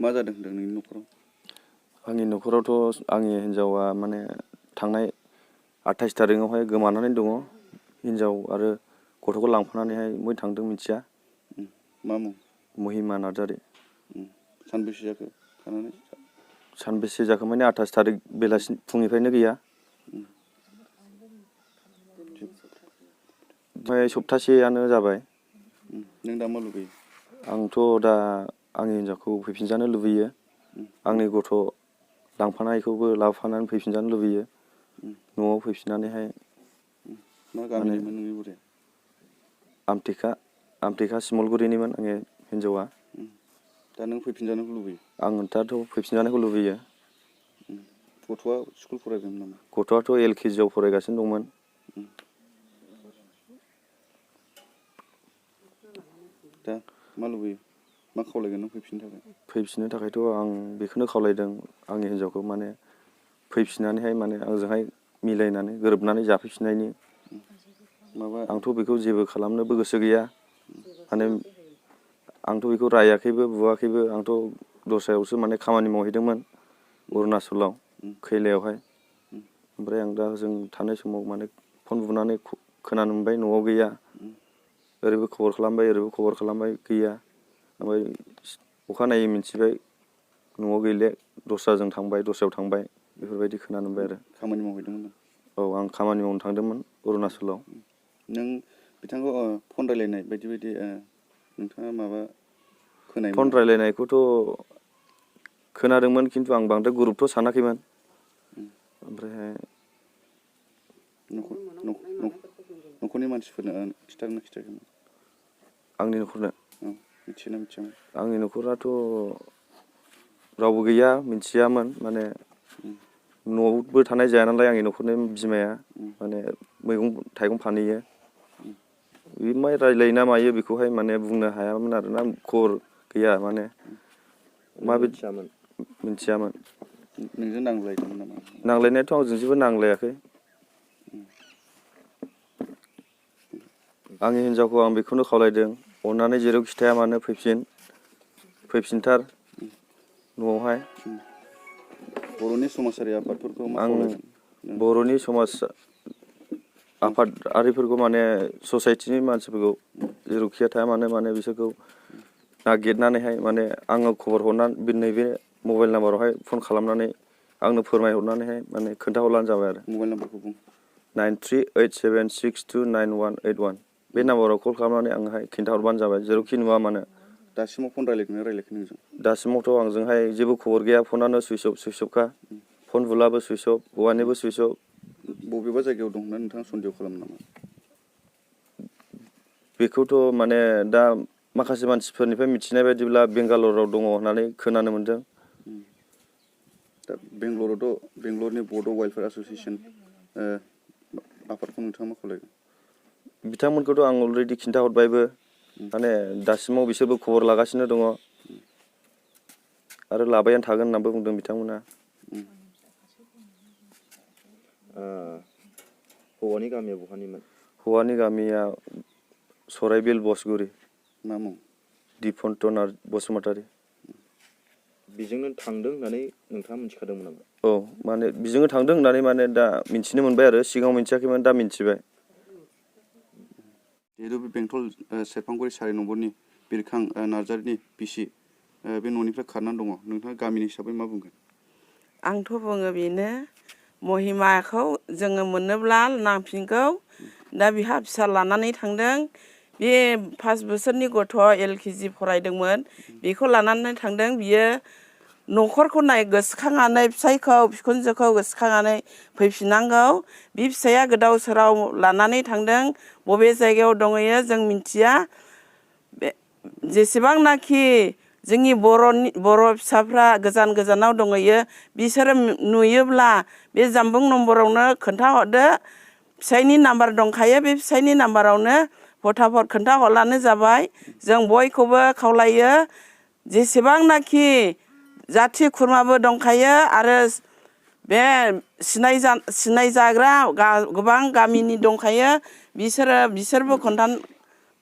मा जादों होनदों नोंनि न'खराव? आंनि न'खरावथ' आंनि हिन्जावा माने थांनाय 28 थारिखआवहाय गोमानानै दङ। हिन्जाव आरो गथ'खौ लांफानानैहाय बबेहाय थांदों मिथिया। मा मुं? महिमा नार्जारि। सानबेसे जाखो खानानै? सानबेसे जाखो माने 28 थारिख बेलासि फुंनिफ्रायनो गैया। ओमफ्राय सप्तासेयानो जाबाय। नों दा मा लुबैयो? आंथ' दा आंनि हिन्जावखौ फैफिनजानो लुबैयो। आंनि गथ' लांफानायखौबो लाबोफानानै फैफिनजानो लुबैयो। न'आव फैफिननानैहाय मा गामिनिमोन नोंनि बुरैया? आमथेखा सिमलगुरिनिमोन आंनि हिन्जावा। दा नों फैफिनजानायखौ लुबैयो? आं दाथ' फैफिनजानायखौ लुबैयो। गथ'आ स्कुल फरायदोंमोन नामा? गथ'आथ' LKG आव फरायगासिनो दंमोन। दा मा लुबैयो? मा खावलायगोन नों फैफिननो थाखाय? फैफिननो थाखायथ' आं बेखौनो खावलायदों आंनि हिन्जावखौ माने फैफिननानैहाय माने आंजोंहाय मिलायनानै गोरोबनानै जाफैफिननायनि। आंथ' बेखौ जेबो खालामनोबो गोसो गैया। माने आंथ' बेखौ रायाखैबो बुवाखैबो। आंथ' दस्रायावसो माने खामानि मावहैदोंमोन अरुणाचलाव खैलायावहाय। ओमफ्राय आं दा जों थानाय समाव माने फन बुनानै खोनानो मोनबाय न'आव गैया। ओरैबो खबर खालामबाय ओरैबो खबर खालामबाय गैया। ओमफ्राय अखानायै मिथिबाय न'आव गैले, दस्रायाव थांबाय बेफोरबायदि खोनानो मोनबाय आरो। खामानि मावहैदोंमोन? औ, आं खामानि मावनो थांदोंमोन अरुणाचलाव। नों बिथांखौ फन रायलायनाय बायदि नोंथाङा माबा खोनायोमोन फन नामा? रायलायनायखौथ' खोनादोंमोन खिन्थु आं बांद्राय गुरुबथ' सानाखैमोन। ओमफ्रायहाय न'खरनि मानसिफोरनो खिथादोंना खिथायाखैमोन? आंनि न'खरनो? मिथियोना मिथियामोन? आंनि न'खराथ' रावबो गैया, मिथियामोन। माने न'आवबो थानाय जाया नालाय आंनि न'खरनि बिमाया माने मैगं थाइगं फानहैयो। बे मा रायलायो ना मायो बेखौहाय माने बुंनो हायामोन आरोना, खबर गैया माने मिथियामोन। नोंजों नांज्लायदोंमोन नामा? नांलायनायाथ' आंजों जेबो नांलायाखै। आंनि हिन्जावखौ आं बेखौनो खावलायदों अननानै जेरावखि थाया मानो फैफिनथार न'आवहाय। बर'नि समाजारि आफादफोरखौ मा आं खावलायगोन? बर'नि समाज आफादारिफोरखौ माने ससाइटिनि मानसिफोरखौ जेरावखि थाया मानो बिसोरखौ नागिरनानैहाय माने आङो खबर हरनानै नैबे मबाइल नाम्बारावहाय फन खालामनानै आंनो फोरमायहरनानैहाय माने खोन्थाहरब्लानो जाबाय आरो। मबाइल नाम्बारखौ बुं। 9387629181 बे नाम्बाराव कल खालामनानै आंनोहाय खिन्थाहरबानो जाबाय जेरावखि नुवा मानो। दासिमाव फन रायलायदोंना रायलायाखै नोंजों? दासिमावथ' आंजोंहाय जेबो खबर गैया। फनानो सुइस अफखा। फन बुलाबो सुइस अफ, हौवानिबो सुइस अफ। बबेबा जायगायाव दं होनना नोंथाङा सन्देह खालामो नामा? बेखौथ' माने दा माखासे मानसिफोरनिफ्राय मिथिनाय बायदिब्ला बेंगालराव दङ होननानै खोनानो मोन्दों। दा बेंगलरनि बड' वेलफेयार एस'सियेसन आफादखौ नोंथाङा मा खावलायगोन? बिथांमोनखौथ' आं अलरेडि खिन्थाहरबायबो। माने दासिमाव बिसोरबो खबर लागासिनो दङ आरो लाबायानो थागोन होननानैबो बुंदों बिथांमोना। हौवानि गामिया बहानिमोन? हौवानि गामिया सराइबिल बसगुरि। मा मुं? दिपन्त बसुमतारि। बेजोंनो थांदों होननानै नोंथाङा मिथिखादोंमोन नामा? औ, माने बेजोंनो थांदों होननानै माने दा मिथिनो मोनबाय आरो। सिगाङाव मिथियाखैमोन, दा मिथिबाय। जिहेतु बे बेंटल सेरफांगुरि 4 नम्बरनि बिरखां नार्जारिनि बिसि बे न'निफ्राय खारनानै दङ, नोंथाङा गामिनि हिसाबै मा बुंगोन? आंथ' बुङो बेनो महिमाखौ जोङो मोनोब्ला नांफिनगौ। दा बिहा फिसा लानानै थांदों। बे 5 बोसोरनि गथ' LKG फरायदोंमोन, बेखौ लानानै थांदों। बियो न'खरखौ गोसोखांनानै फिसायखौ बिखुनजोखौ गोसोखांनानै फैफिननांगौ। बे फिसाया गोदाव सोराव लानानै थांदों। बबे जायगायाव दंहैयो जों मिथिया। जेसेबांनाखि जोंनि बर' फिसाफ्रा गोजान गोजानाव दंहैयो बिसोरो नुयोब्ला बे जानबुं नम्बरावनो खोन्थाहरदो। फिसायनि नाम्बार दंखायो, बे फिसायनि नाम्बारावनो फटाफट खोन्थाहरब्लानो जाबाय। जों बयखौबो खावलायो जेसेबांनाखि जाथि खुरमाबो दंखायो आरो बे सिनायजाग्रा गोबां गामिनि दंखायो, बिसोरबो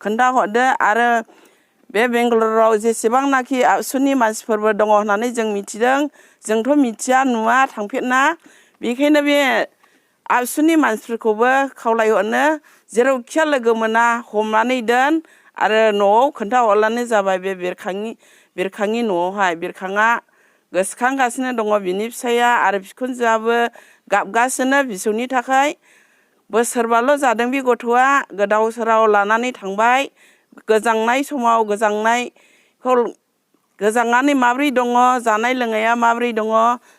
खोन्थाहरदो। आरो बे बेंगालराव जेसेबांनाखि आबसुनि मानसिफोरबो दङ होननानै जों मिथिदों जोंथ' मिथिया नुवा थांफेरना बेखायनो बे आबसुनि मानसिफोरखौबो खावलायहरनो जेरावखि लोगो मोना हमनानै दोन आरो न'आव खोन्थाहरलानो जाबाय बे बिरखांनि न'आवहाय बिरखाङा गोसोखांगासिनो दङ बिनि फिसाया आरो बिखुनजोआबो गाबगासिनो फिसौनि थाखाय बोसोरबाल' जादों बे गथ'आ गोदाव सोराव लानानै थांबाय गोजांनाय समाव गोजांनानै माब्रै दङ जानाय लोंनाया माब्रै दङ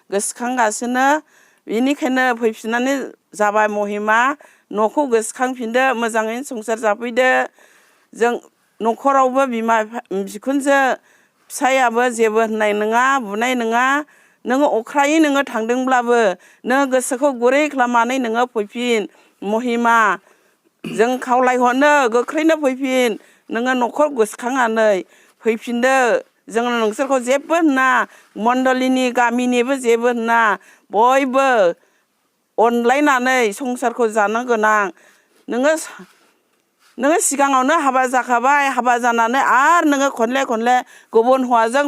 गोसोखांगासिनो बेनिखायनो फैफिननानै जाबाय महिमा न'खौ गोसोखांफिनदो मोजाङैनो संसार जाफैदो जों न'खरावबो बिमा बिखुनजो फिसायाबो जेबो होननाय नङा बुनाय नङा नोङो अख्रायै नोङो थांदोंब्लाबो नोङो गोसोखौ गुरै खालामनानै नोङो फैफिन महिमा जों खावलायहरनो गोख्रैनो फैफिन नोङो न'खर गोसोखांनानै फैफिनदो जोङो नोंसोरखौ जेबो होना मण्डलिनि गामिनिबो जेबो होना बयबो अनलायनानै संसारखौ जानो गोनां नोङो सिगाङावनो हाबा जाखाबाय हाबा जानानै आरो नोङो खनले गुबुन हौवाजों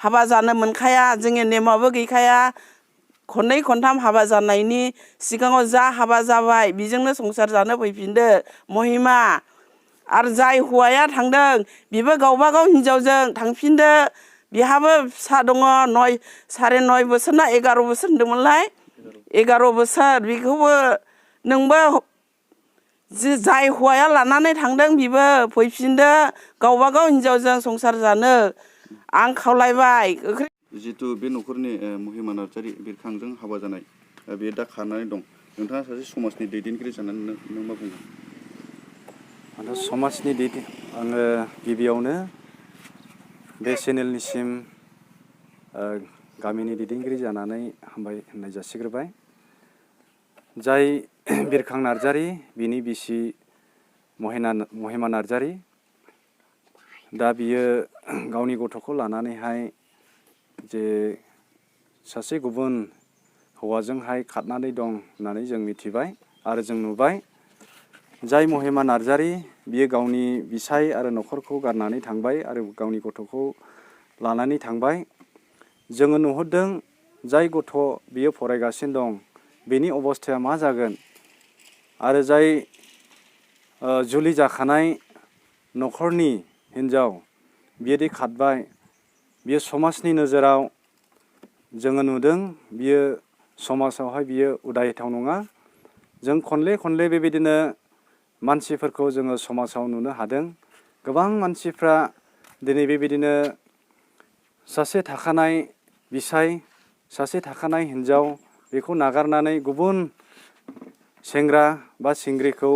हाबा जानो मोनखाया जोंनि नेमाबो गैखाया खननै खनथाम हाबा जानायनि सिगाङाव जा हाबा जाबाय बेजोंनो संसार जानो फैफिनदो महिमा आरो जाय हौवाया थांदों बेबो गावबा गाव हिनजावजों थांफिनदो बिहाबो फिसा दङ 9.5 बोसोर ना 11 बोसोर होनदोंमोनलाय 11 बोसोर बेखौबो नोंबो जाय हौवाया लानानै थांदों बेबो फैफिनदो गावबा गाव हिनजावजों संसार जानो आं खावलायबाय जितु बे न'खरनि महिमा नार्जारी बिरखांजों हाबा जानाय बेयो दा खारनानै दं नोंथाङा सासे समाजनि दैदेनगिरि जानानै नों मा बुङो आरो समाजनि आङो गिबियावनो बे चेनेलनिसिम गामिनि दैदेनगिरि जानानै हामबाय होननाय जासिग्रोबाय जाय बिरखां नार्जारी बिनि बिसि महिमा नार्जारी दा बियो गावनि गथ'खौ लानानैहाय जे सासे गुबुन हौवाजोंहाय खारनानै दं होननानै जों मिथिबाय आरो जों नुबाय जाय महिमा नार्जारी बियो गावनि बिसाय आरो न'खरखौ गारनानै थांबाय आरो गावनि गथ'खौ लानानै थांबाय जोङो नुहुरदों जाय गथ' बियो फरायगासिनो दं बेनि अबस्थाया मा जागोन आरो जाय जुलि जाखानाय न'खरनि हिन्जाव बियोदि खारबाय बियो समाजनि नोजोराव जोङो नुदों बियो समाजावहाय बियो उदायथाव नङा जों खनले बेबायदिनो मानसिफोरखौ जोङो समाजाव नुनो हादों गोबां मानसिफ्रा दिनै बेबायदिनो सासे थाखानाय बिसाय सासे थाखानाय हिन्जाव बेखौ नागारनानै गुबुन सेंग्रा बा सिंग्रिखौ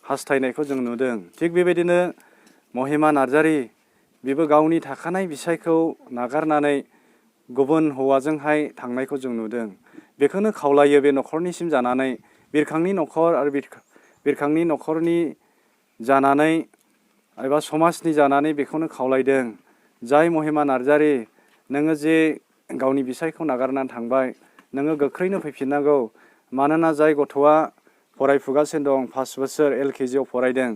हास्थायनायखौ जों नुदों थिग बेबायदिनो महिमा नार्जारी बेबो गावनि थाखानाय बिसायखौ नागारनानै गुबुन हौवाजोंहाय थांनायखौ जों नुदों बेखौनो खावलायो बे न'खरनिसिम जानानै बिरखांनि न'खर आरो बिरखांनि न'खरनि जानानै एबा समाजनि जानानै बेखौनो खावलायदों जाय महिमा नार्जारी नोङो जे गावनि बिसायखौ नागारनानै थांबाय नोङो गोख्रैनो फैफिननांगौ मानोना जाय गथ'आ फरायफुगासिनो दं 5 बोसोर LKGआव फरायदों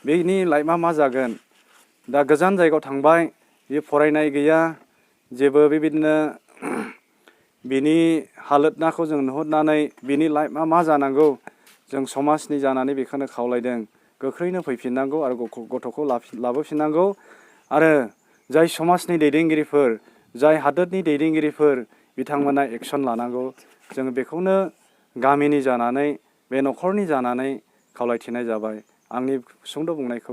बेनि लाइफआ मा जागोन दा गोजान जायगायाव थांबाय बे फरायनाय गैया जेबो बेबायदिनो बिनि हालोदनाखौ जों नुहुरनानै बिनि लाइफआ मा जानांगौ जों समाजनि जानानै बेखौनो खावलायदों गोख्रैनो फैफिननांगौ आरो गथ'खौ लाबोफिननांगौ आरो जाय समाजनि दैदेनगिरिफोर जाय हादोरनि दैदेनगिरिफोर बिथांमोना एक्सन लानांगौ जों बेखौनो गामिनि जानानै बे न'खरनि जानानै खावलायथिनाय जाबाय आंनि सुंद' बुंनायखौ